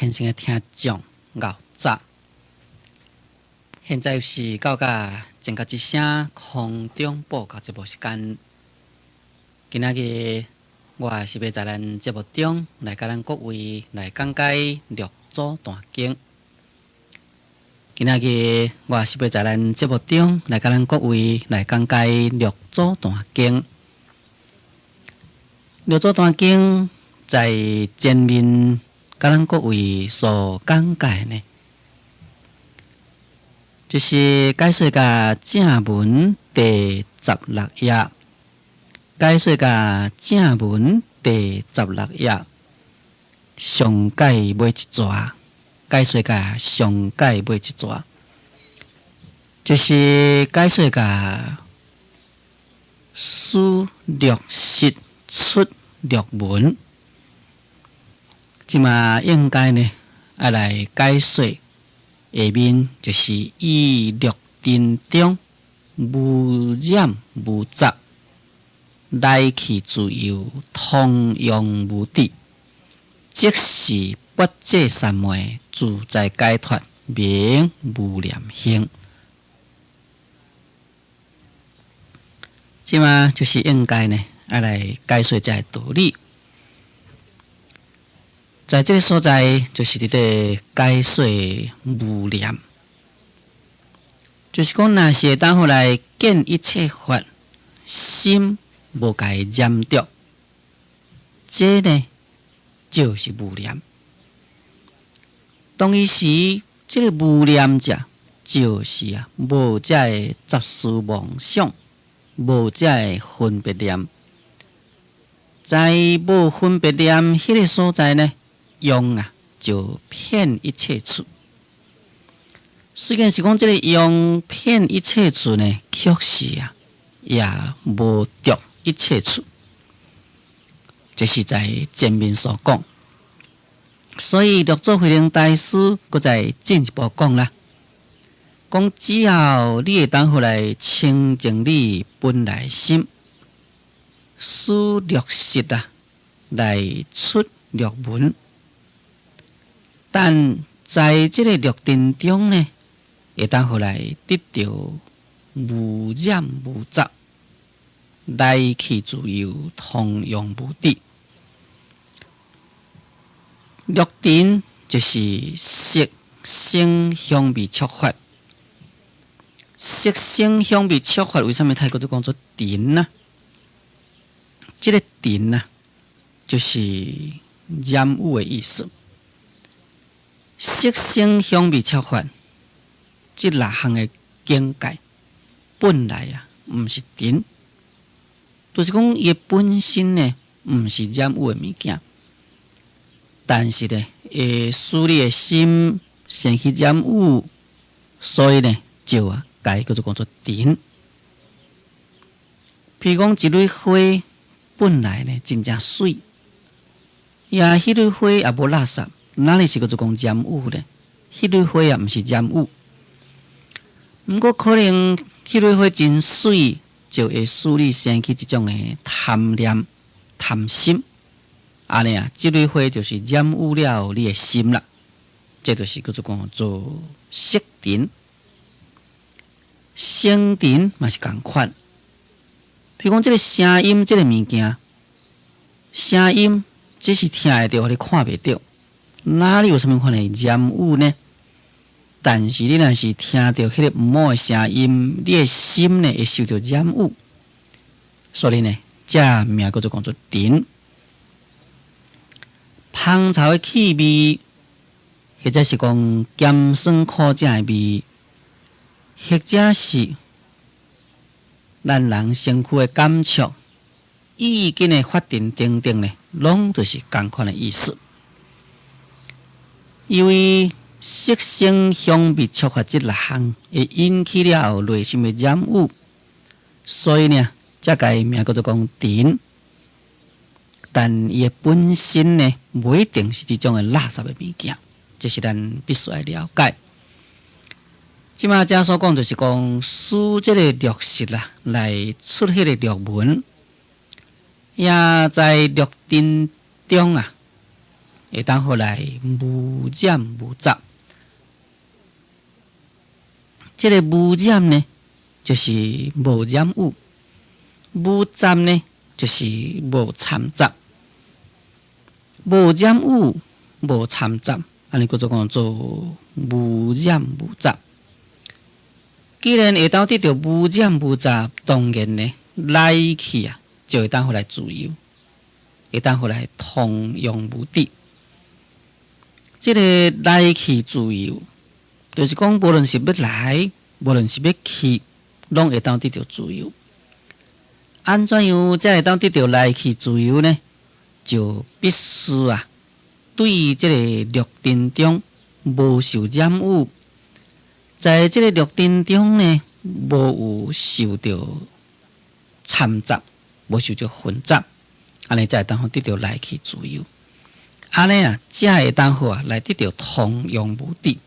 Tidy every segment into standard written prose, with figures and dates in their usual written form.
虔誠的聽眾，𠢕早。現在是到甲前甲之聲空中報告節目時間。今仔日我是欲在咱節目中來佮咱各位來講解六祖壇經。今仔日我是欲在咱節目中來佮咱各位來講解六祖壇經。六祖壇經在前面佮咱各位所講解呢，就是解說佮正文第十六頁，解說佮正文第十六頁，上蓋尾一逝，解說佮上蓋尾一逝，就是解說佮使六識出六聞。這馬應該呢，愛來解說下面就是以六塵中無染無雜，來去自由，通用無滯，即是八者三昧自在解脫，名無念行。這馬就是應該呢，愛來解說這个道理。在這个所在，就是佇咧解說無念，就是講，若是會當予來見一切法，心無共伊染著，這呢就是無念。當彼時，這个無念者，就是啊，無這个雜事妄想，無這个分別念。在無分別念彼个所在呢，用啊，就遍一切處。雖然是講這个用遍一切處呢，確實啊，也無著一切處。這是在前面所講。所以六祖慧能大師閣再進一步講啦，講只要你會當予來清淨你本來心，使六識啊來出六聞。但在這个六塵中呢，會當予來得著無染無雜，來去自由，通用無滯。六塵就是色聲香味觸法，色聲香味觸法為啥物泰國都講做塵呢？這个塵啊，就是染污的意思。色聲香味觸法，這六項的境界，本來啊，毋是塵，就是講伊本身呢，毋是染污的物件，但是呢，會使你的心生起染污，所以呢，就啊，共伊叫做講做塵。譬如講一蕊花，本來呢，真正媠，也彼蕊花也無垃圾。哪裡是叫做講染污呢？彼蕊花也毋是染污，毋過可能彼蕊花真媠，就會使你生起這種的貪念、貪心，按呢啊，這蕊花就是染污了你的心啦。這就是叫做講做色塵、聲塵嘛是仝款。譬如講這个聲音，這个物件，聲音只是聽會著，予你看袂著。哪裡有啥物款的染污呢？但是你若是聽著彼个毋好的聲音，你的心呢會受著染污，所以呢，這名叫做講做塵。芳草的氣味，或者是講鹹酸苦澀的味，或者是咱人身軀的感觸、意境的發展等等呢，攏就是仝款的意思。因為色聲香味觸法這六項會引起了內心的染污，所以呢，才共伊名叫做講塵。但伊的本身呢，無一定是這種的垃圾的物件，這是咱必須愛了解。這馬遮所講就是講，使這个六識啦，來出彼个六聞，也在六塵中啊，會當予來無染無雜。這个無染呢，就是無染污；無雜呢，就是無摻雜。無染污，無摻雜，按呢叫做講做無染無雜。既然會當得著無染無雜，當然呢，來去啊，就會當予來自由，會當予來通用無抵。這个來去自由，就是講，無論是欲來，無論是欲去，攏會當得著自由。按怎樣才會當得著來去自由呢？就必須啊，對這个六塵中無受染污，在這个六塵中呢，無有受著摻雜，無受著混雜，按呢才會當得著來去自由。按呢啊，才會當好啊，來得著通用無抵。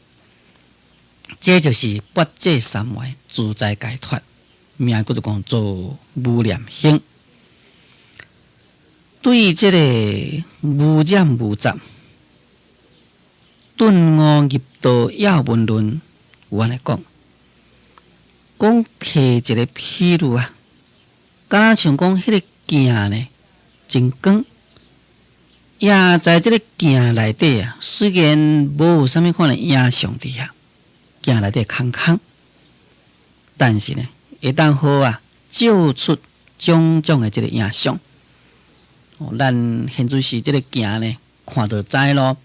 這就是八者三昧自在解脫，名叫做講做無念行。對這个無染無雜，頓悟入道要門論有按呢講，講提一个譬喻啊，敢若像講彼个鏡呢，真光，也在這个鏡內底啊，雖然無啥物款的影像佇遐，鏡內底空空，但是呢，會當好啊，照出種種的這个影像。哦，咱現在是這个鏡呢，看就知囉。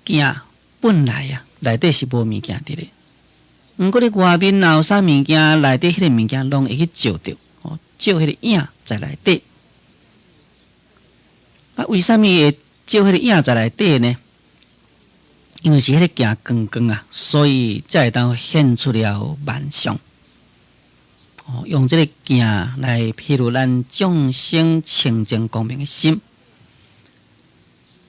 鏡本來啊，內底是無物件佇咧，毋過你外面若有啥物件，內底彼个物件攏會去照著，哦，照彼个影在內底。啊，為啥物會照彼个影在內底呢？因為是彼个鏡光光啊，所以才會當顯出了萬象。哦，用這个鏡來譬喻咱眾生清淨光明的心。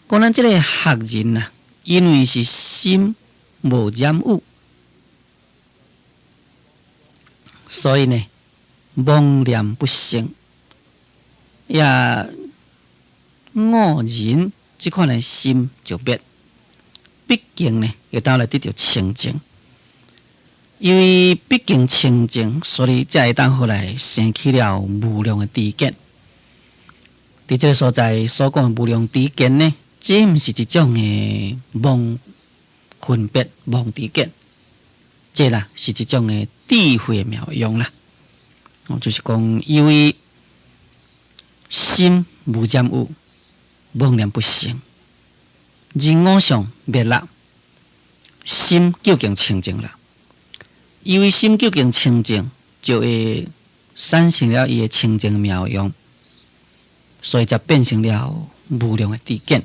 講咱這个學人啊，因為是心無染污，所以呢，妄念不生，也惡人這款的心就滅。畢竟呢，會當來得著清淨。因為畢竟清淨，所以才會當予來生起了無量的知見。佇這个所在所講的無量知見呢，這毋是一種的妄分別、妄知見，這啦是一種的智慧妙用啦。哦，就是講，因為心無染污，妄念不生，人我相滅啦，心究竟清淨啦。因為心究竟清淨，就會產生了伊的清淨妙用，所以才變成了無量的知見。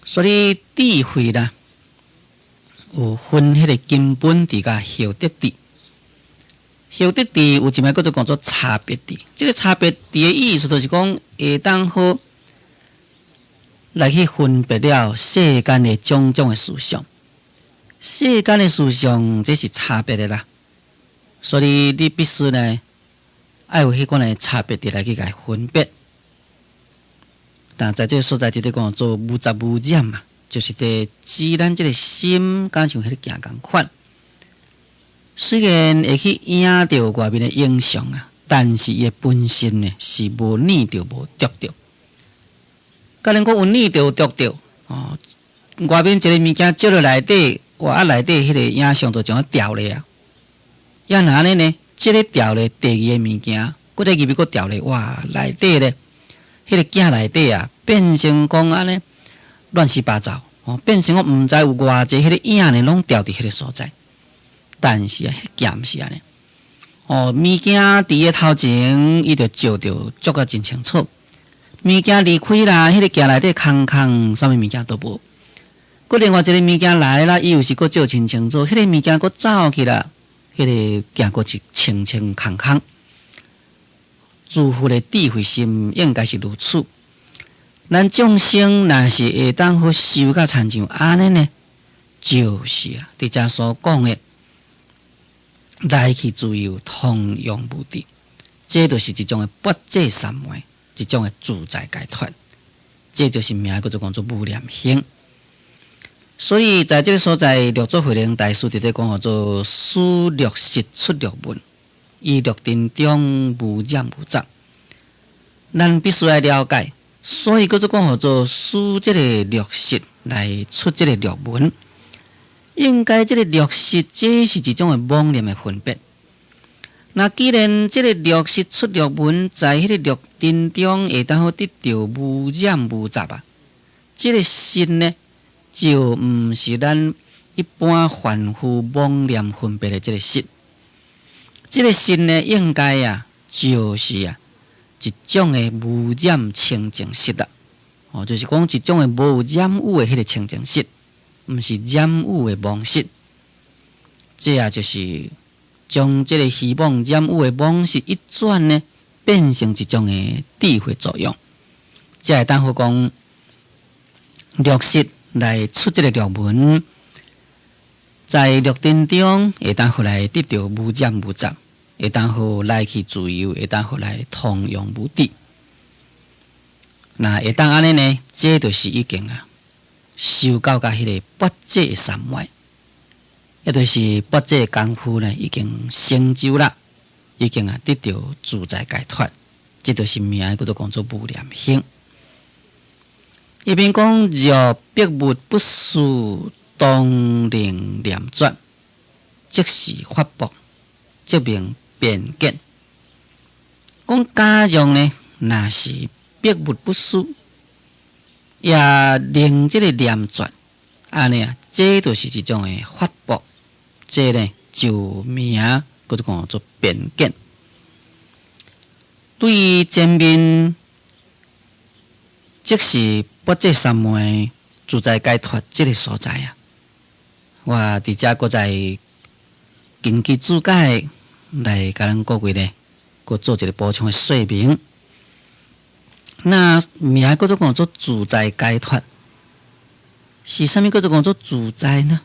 所以智慧啦，有分彼个根本智佮後得智。後得智有一擺叫做講做差別智。這个差別智的意思，就是講會當好來去分別了世間的種種的事相。世間的事相，這是差別的啦，所以你必須呢，愛有彼款的差別智來去共伊分別。但在這个所在，佇咧講做無雜無染嘛，就是佇指咱這个心，敢像彼个鏡仝款。雖然會去影著外面的影像啊，但是伊的本身呢，是無染著、無著著。假如講有染著、著著，哦，外面一个物件照落內底。哇！啊，內底彼个影像就將啊掉咧啊！啊若按呢呢？這个掉咧，第二个物件，閣咧入去閣掉咧，哇！內底咧，彼个鏡內底啊，變成講按呢亂七八糟，哦，變成講毋知有偌濟彼个影呢，攏掉佇彼个所在。但是啊，彼鏡毋是按呢，哦，物件佇伊頭前，伊就照著照甲真清楚。物件離開啦，彼个鏡內底空空，啥物物件都無。閣另外一个物件來啦，伊又是閣照真清楚，彼个物件閣走去啦，彼个鏡閣是清清空空。諸佛的智慧心應該是如此。咱眾生若是會當好修甲親像按呢呢，就是啊，佇遮所講的來去自由，通用無抵，這就是一種的八者三昧，一種的自在解脫。這就是名叫做講做無念行。所以在這个所在，六祖慧能大師佇咧講號做使六識出六問，於六塵中無染無雜。咱必須愛了解，所以叫做講號做使這个六識來出這个六問。應該這个六識，這是一種的妄念的分別。那既然這个六識出六問，在彼个六塵中會當好得著無染無雜啊，這个識呢，就毋是咱一般凡夫妄念分別的這个識。這个識呢，應該啊，就是啊，一種的無染清淨識啦。哦，就是講一種的無染污的彼个清淨識，毋是染污的妄識。這也就是將這个虛妄染污的妄識一轉呢，變成一種的智慧作用。才會當好講六識來出這个六問，在六塵中會當予來得著無染無雜，會當予來去自由，會當予來通用無滯。那會當按呢呢？這就是已經啊，修到佮彼个八者的三昧，也就是八者的功夫呢，已經成就啦，已經啊得著自在解脫，這就是名叫做講做無念行。一邊講若彼物不思當能念絕，即是法縛，則名邊見。講假若呢，若是彼物不思，也能這个念絕，按呢啊，這就是一種的法縛，這呢就名叫做講做邊見。對於前面，即是八者三昧自在解脫這个所在啊，我佇遮閣再根據注解來共咱各位呢，閣做一个補充的說明。那名叫做講做自在解脫，是啥物叫做講做自在呢？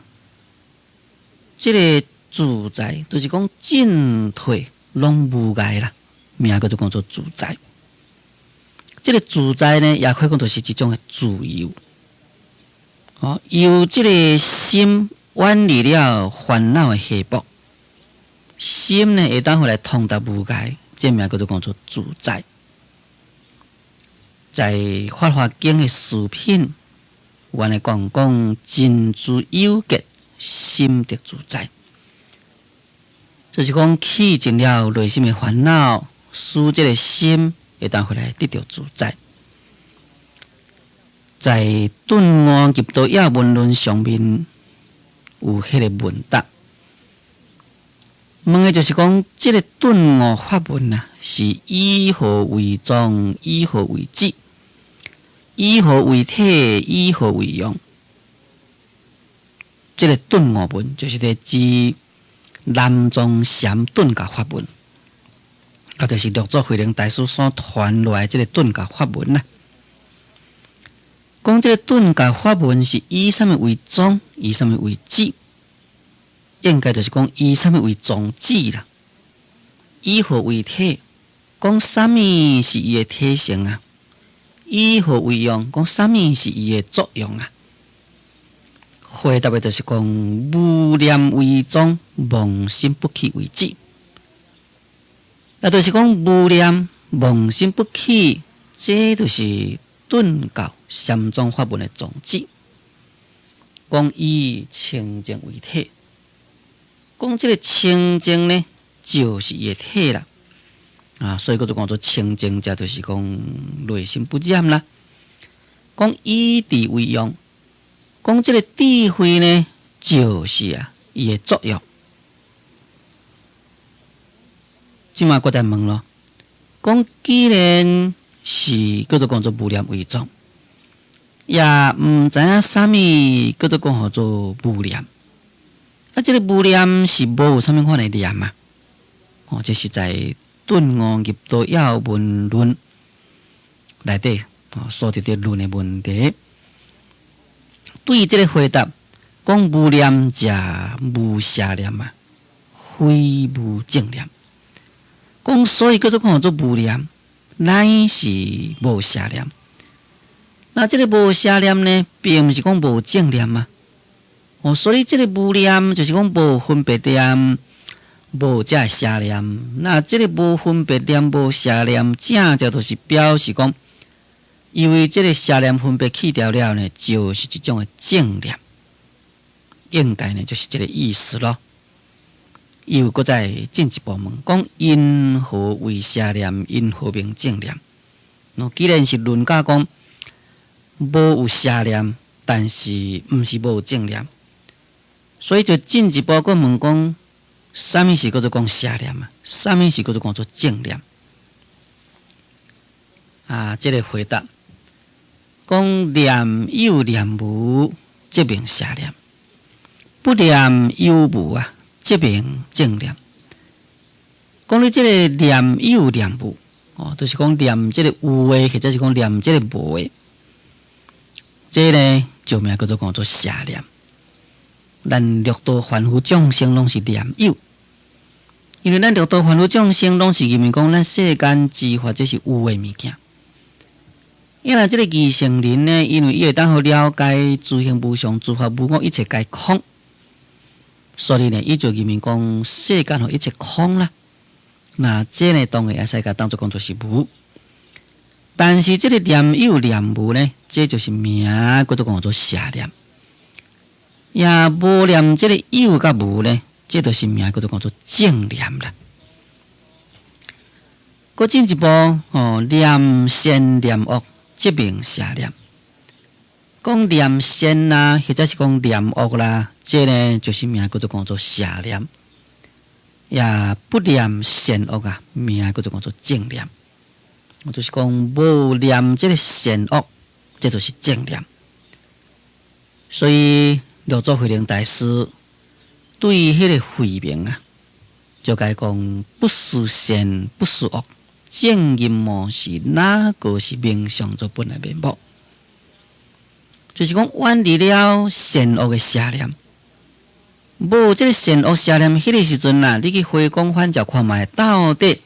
這个自在就是講進退攏無礙啦，名叫做講做自在。這个自在呢，也可以講就是一種的自由。哦，由這个心遠離了煩惱的繫縛，心呢會當予來通達無礙，這名叫做講做自在。在《法華經》的四品，阮來講講盡諸有結，心得自在，就是講去盡了內心的煩惱，使這个心會當予來得著自在。在《頓悟入道要門論》上面有彼个問答，問的就是講，這个頓悟法門啊，是以何為宗，以何為旨，以何為體，以何為用？這个頓悟門就是咧指南宗禪頓教法門，啊，就是六祖慧能大師所傳落來這个頓教法門啦。講這个頓教法門是以啥物為宗，以啥物為旨？應該就是講以啥物為宗旨啦？以何為體？講啥物是伊的體性啊？以何為用？講啥物是伊的作用啊？回答的就是講無念為宗，妄心不起為旨。那就是講無念、妄心不起，這就是頓教禪宗法門的宗旨。講以清淨為體，講這个清淨呢，就是伊的體啦。啊，所以叫做講做清淨，這就是講內心不染啦。講以智為用，講這个智慧呢，就是啊伊的作用。這馬閣再問咯，講既然是叫做講做無念為宗，也毋知影啥物叫做講號做無念。啊，這个無念是無有啥物款的念啊？哦，這是在頓悟入道要門論內底哦，所提的論的問題。對這个回答，講無念者無邪念啊，非無正念。講所以叫做講做無念，乃是無邪念。那這个無邪念呢，並毋是講無正念啊。哦，所以這个無念就是講無分別念，無這邪念。那這个無分別念、無邪念，正正就是表示講，因為這个邪念分別去掉了呢，就是一種的正念。應該呢，就是這个意思咯。又閣再進一步問，講云何為邪念？云何名正念？喏，既然是論家講無有邪念，但是毋是無有正念，所以就進一步閣問講，啥物是叫做講邪念啊？啥物是叫做講做正念？啊，這个回答講念有念無，則名邪念；不念有無啊，則名正念。講你這个念有念無，哦，就是講念這个有的，或者是講念這个無的。這呢就名叫做講做邪念。咱六道凡夫眾生攏是念有，因為咱六道凡夫眾生攏是認為講咱世間之法這是有的物件。因為這个二乘人呢，因為伊會當予了解諸行無常、諸法無我，一切皆空，所以呢，伊就認為講世間予一切空啦。那這呢，當然會使共當作講做是無。但是這个念有念無呢，這就是名叫做講做邪念。也無念這个有佮無呢，這就是名叫做講做正念啦。閣進一步哦，念善念惡，則名邪念。講念善啦，或者是講念惡啦，這呢就是名叫做講做邪念。也不念善惡啊，名叫做講做正念。我就是講無念這个善惡，這就是正念。所以六祖慧能大師對彼个慧明啊，就共伊講不思善，不思惡，正認無是哪个是明相做本來面目？就是講遠離了善惡的邪念，無這个善惡邪念，彼个時陣啊，你去回光返照看覓，到底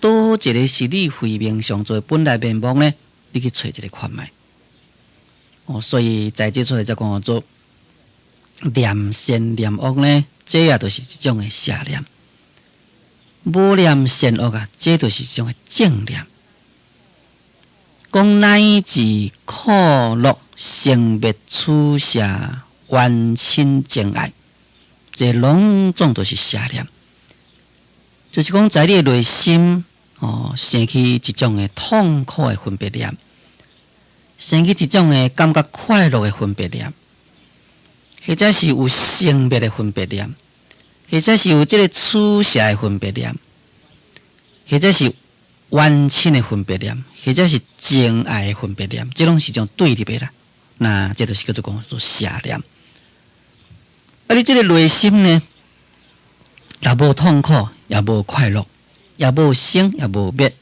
佗一个是你慧明上做本來面目呢？你去揣一个看覓。哦，所以在這出來才講做念善念惡呢，這也就是一種的邪念；無念善惡啊，這就是一種的正念。講乃至苦樂生滅取捨冤親情愛，這攏總都是邪念。就是講在你的內心哦，生起一種的痛苦的分別念，生起一種的感覺快樂的分別念，或者是有生滅的分別念，或者是有這个取捨的分別念，或者是冤親的分別念，或者是情愛的分別念，這攏是一種對立的啦。那這就是叫做講做邪念。啊，你這个內心呢，也無痛苦，也無快樂，也無生，也無滅，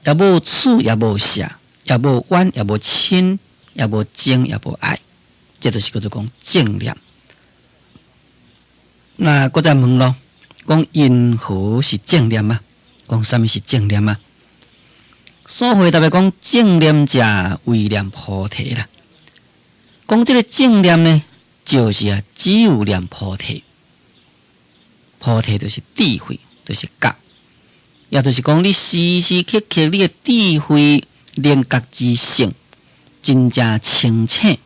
也無取，也無捨，也無冤，也無親，也無情，也無愛，這就是叫做講正念。那閣再問咯，講云何是正念啊？講啥物是正念啊？所回答的講正念者唯念菩提啦。講這个正念呢，就是啊，只有念菩提。菩提就是智慧，就是覺，也就是講你時時刻刻你的智慧靈覺知性真正清醒，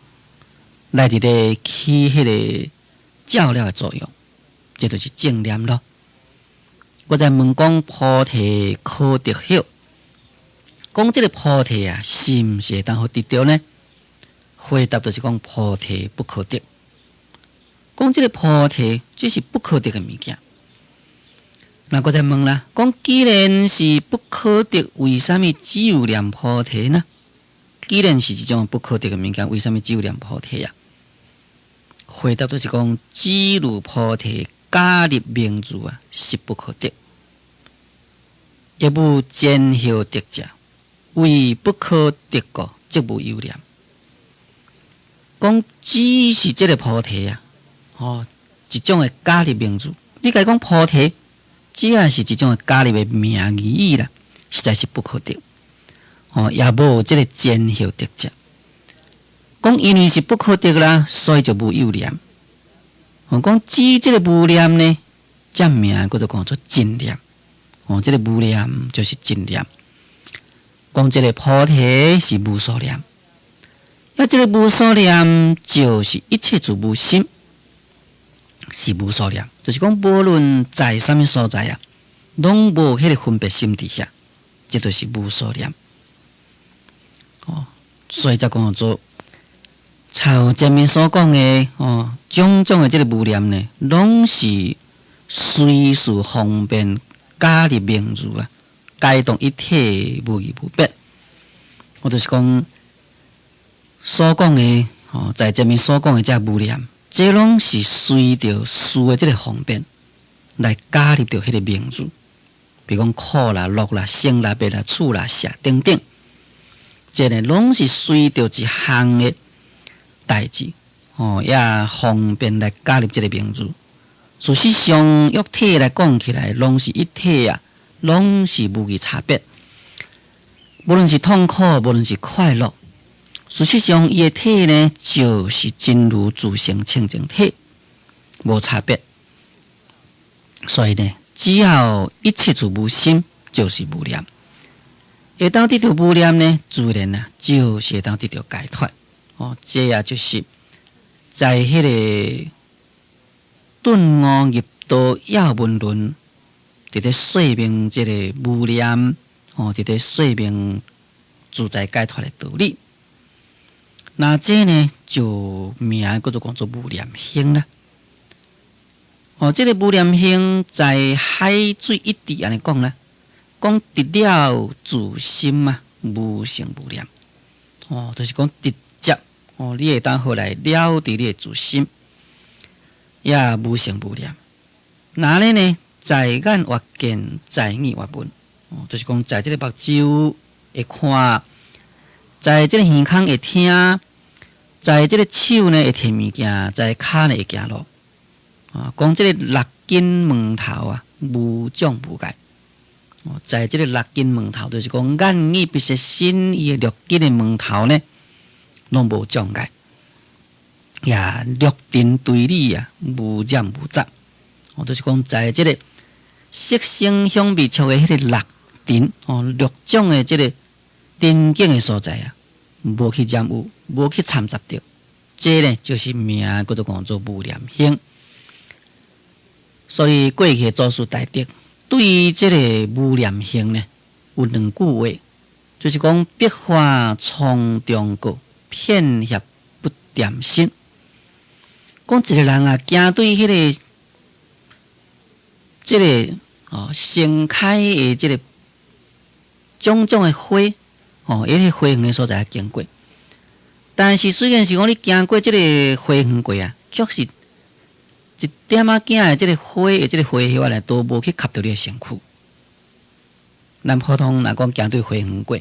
來佇咧起彼个照料的作用，這就是正念咯。我再問講菩提可得否？講這个菩提啊，是毋是會當予得著呢？回答就是講菩提不可得。講這个菩提，這是不可得的物件。那我再問啦，講既然是不可得，為啥物只有念菩提呢？既然是這種不可得的物件，為啥物只有念菩提啊？回答就是講，只如菩提假立名字啊，實不可得。亦無前後得者，為不可得故，則無有念。講只是這个菩提啊，哦，一種的假立名字。你共伊講菩提，只也是一種的假立的名義啦，實在是不可得。哦，也無這个前後得者。講因為是不可得啦，所以就無有念。哦，講至這个無念呢，這名叫做講做真念。哦，這个無念就是真念。講這个菩提是無所念，啊，這个無所念就是一切處無心，是無所念，就是講無論在啥物所在啊，攏無彼個分別心佇遐，這就是無所念。哦，所以才講做。像前面所講的哦，種種的這个無念呢，攏是隨事方便加入名字啊，改動一切無二無別。我就是講所講的哦，在前面所講的這無念，這攏是隨著事的這个方便來加入著彼个名字，比如講苦啦、樂啦、生啦、滅啦、處啦、舍等等，這个攏是隨著一項的代誌哦，也方便來加入這个名字。事實上，約體來講起來，攏是一體啊，攏是無異差別。無論是痛苦，無論是快樂，事實上，伊的體呢，就是真如自性清淨體，無差別。所以呢，只要一切處無心，就是無念。會當得著無念呢，自然啊，就是會當得著解脫。哦，這也就是在彼个頓悟入道要門論，佇咧說明這个無念，哦，佇咧說明自在解脫的道理。那這呢，就名叫做講做無念行啦。哦，這个無念行在海水一滴按呢講啦，講直了自心啊，無生無念。哦，就是講直接。哦，你會當好來了知你的自心，也無生無念。那呢呢，在眼越見，在耳越聞，哦，就是講在這个目睭會看，在這个耳孔會聽，在這个手呢會提物件，在跤呢會行路。啊，講這个六根門頭啊，無障無礙。哦，在這个六根門頭，就是講眼耳鼻舌身意的六根的門頭呢，攏無障礙，也六塵對你啊，無染無雜。哦，就是講在這个色聲香味觸的彼個六塵哦，六種的這个塵境的所在啊，無去染污，無去摻雜著，這呢就是名叫做講做無念行。所以過去祖師大德對這个無念行呢，有兩句話，就是講百花叢中過，片葉不沾身。講一个人啊，行對彼个這个哦，盛開的這个種種的花，哦，彼个花園的所在經過。但是雖然是講你行過這个花園過啊，卻是一點仔仔的這个花的這个花葉啊，都無去吸著你的身軀。咱普通若講行對花園過，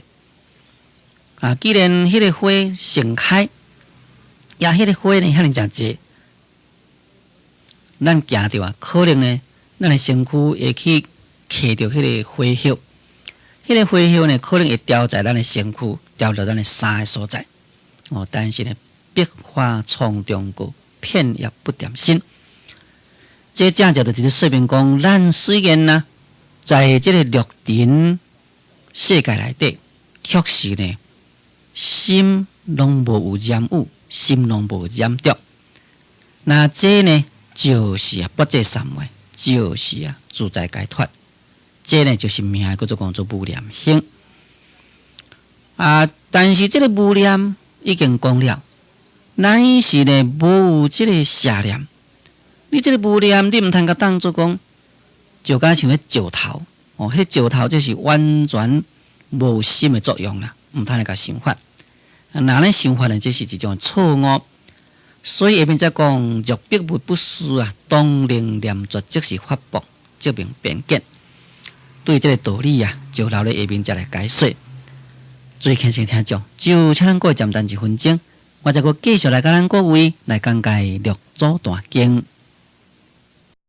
啊，既然彼个花盛開，也彼个花呢遐爾誠濟，咱行著啊，可能呢，咱的身軀會去吸著彼个花葉，彼个花葉呢，可能會掉在咱的身軀，掉到咱的衫的所在。哦，但是呢，百花叢中過，片葉不沾身。這正正就是說明講，咱雖然呢，在這个六塵世界內底，確實呢，心攏無有染污，心攏無染著。那這呢，就是啊，不這三昧，就是啊，自在解脫。這呢，就是名叫做講做無念行。啊，但是這个無念已經講了，乃是呢，無有這个邪念。你這个無念，你毋通共當做講，就敢像彼石頭哦，彼石頭這是完全無心的作用啦，毋通來共想法。若咧想法呢，這是一種錯誤。所以下面才講，若彼物不思啊，當能念絕，即是法縛，即名變見。對這个道理啊，就留咧下面再來解說。最虔誠聽眾，就請咱各位暫等一分鐘，我再閣繼續來佮咱各位來講解六祖壇經。